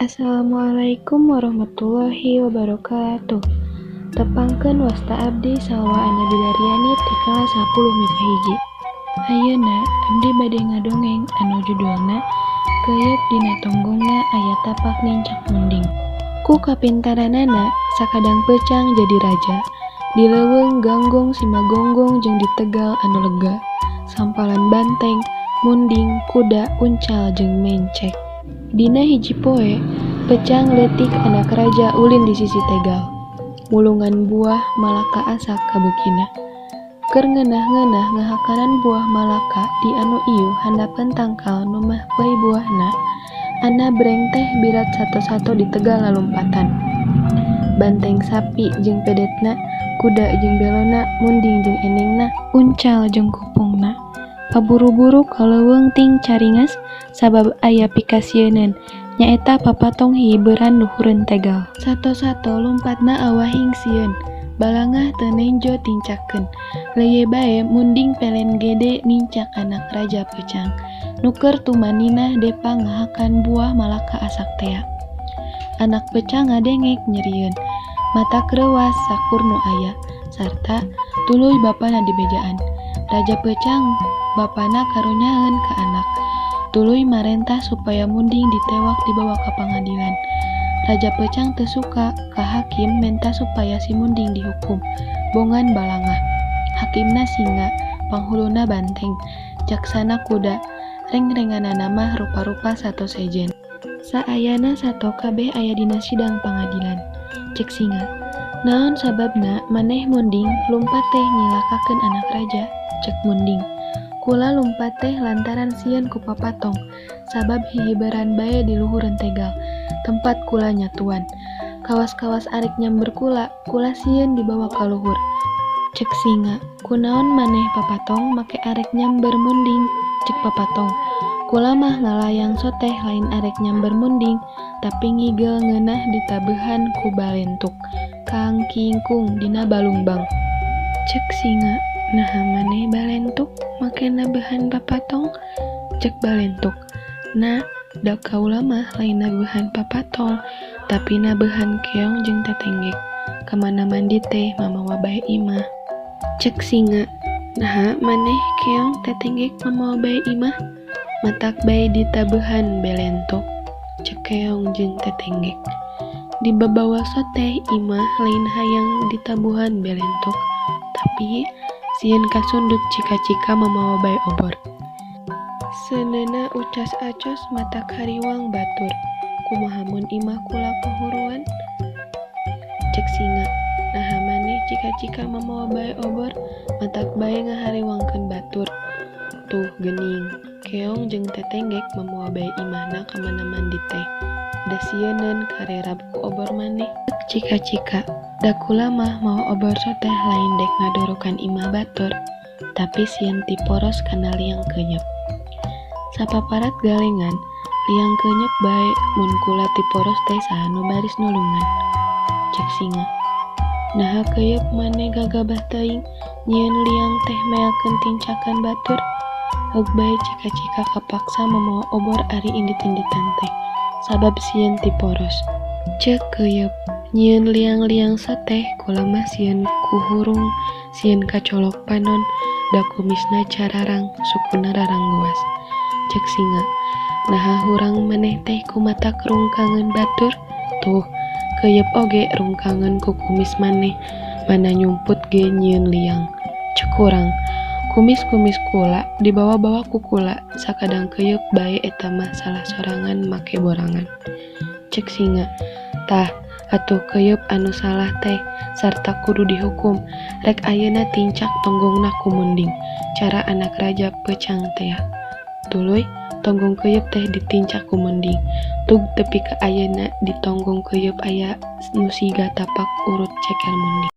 Assalamualaikum warahmatullahi wabarakatuh. Tepangkeun wasta abdi Salwa Ana Bidariani ti kelas 10 MIPA 1. Ayeuna abdi bade ngadongeng anu judulna Keuyeup dina Tonggongna Aya Tapak Nincak Munding. Ku kapintaranana sakadang peucang jadi raja. Di leuweung ganggong simagonggong jeung di tegal anu lega. Sampalan banteng, munding, kuda, uncal jeung mencek. Dina hiji poe, peucang leutik anak raja ulin di sisi tegal. Mulungan buah malaka asak kabeukina. Keur ngeunah-ngeunah ngahakanan buah malaka di anu ieu handapeun tangkal nu mah peuy buahna, ana breng teh birat sato-sato di tegal lalumpatan. Banteng sapi jeung pedetna, kuda jeung belona, munding jeung enengna, uncal jeung kupungna. Paburu-buru ka leuweung ting caringas sabab aya pikasieuneun, nyaeta papatong hihibeuran luhureun tegal. Sato-sato lumpatna awahing sieun, balangah teu nenjo tincakeun. Leye bae munding pelen gede nincak anak raja peucang, nu keur tumaninah depa ngahakan buah malaka asak tea. Anak peucang ngadengek nyerieun, matak reuwas sakur nu aya, sarta tuluy bapana dibejaan. Raja peucang bapana karunyaeun ka anak, tuluy marentah supaya munding ditewak dibawa ka pangadilan. Raja peucang teu suka ka hakim menta supaya si munding dihukum, bongan balangah. Hakimna singa, panghuluna banteng, jaksana kuda, rengrenganana mah rupa-rupa sato sejen. Saayana sato kabeh aya dina sidang pangadilan. Ceuk singa, "Naon sababna maneh munding lumpat teh nyilakakeun anak raja?" Ceuk munding, "Kula lumpat teh lantaran sieun ku papatong, sabab hihibeuran bae di luhureun tegal, tempat kula nyatuan. Kawas-kawas arek nyamber kula, kula sieun dibawa ka luhur." Ceuk singa, "Kunaon maneh papatong make arek nyamber munding?" Ceuk papatong, "Kula mah ngalayang soteh lain arek nyamber munding, tapi ngigel ngeunah ditabeuhan ku balentuk, kangkingkung dina balungbang." Ceuk singa, "Naha maneh balentuk make nabeuhan papatong?" Ceuk balentuk, "Na, da kaula mah lain nabeuhan papatong, tapi nabeuhan keong jeung tetenggek. Kamana mandi teh mamawa bae imah." Ceuk singa, "Naha maneh keong tetenggek mamawa bae imah? Matak bae ditabeuhan belentuk." Ceuk keong jeung tetenggek, "Dibabawa soteh imah lain hayang ditabuhan belentuk, tapi sieun kasundut cika-cika mamawa bae obor. Seuneuna ucas acos matak hariwang batur. Kumaha mun imah kula kahuruan?" Ceuk singa, "Naha maneh cika-cika mamawa bae obor, matak bae ngahariwangkeun batur. Tuh geuning, keong jeung tetenggek mamawa bae imahna kamana mandi teh, da sieuneun karerab ku obor maneh." Ceuk cika-cika, "Da kula mah mawa obor soteh lain dek ngadorokan imah batur, tapi sieun tiporos kana liang keuyeub. Sapaparat galengan, liang keuyeub bae mun kula tiporos teh saha nu baris nulungan?" Ceuk singa, "Naha keuyeup maneh gagabah teuing nyieun liang teh meakeun tincakan batur?" Heug bae cika-cika kapaksa mamawa obor ari indit-inditan teh, sabab sieun tiporos. Ceuk keuyeup, "Nyieun liang-liang soteh kula mah sieun ku hurung, sieun kacolok panon, da kumisna cararang, sukuna raranggoas." Ceuk singa, "Naha hurang maneh teh kumatak rungkangeun batur? Tuh, keuyeup oge rungkangeun ku kumis maneh, mana nyumput ge nyieun liang." Ceuk hurang, "Kumis-kumis kula dibawa-bawa ku kula, sakadang keuyeup bae eta mah salah sorangan make borangan." Ceuk singa, "Tah, atuh keuyeup anu salah teh sarta kudu dihukum, rek ayeuna tincak tonggongna ku munding, cara anak raja peucang tea." Tuluy tonggong keuyeup teh ditincak ku munding, tug tepi ka ayeuna di tonggong keuyeup aya nu siga tapak urut ceker munding.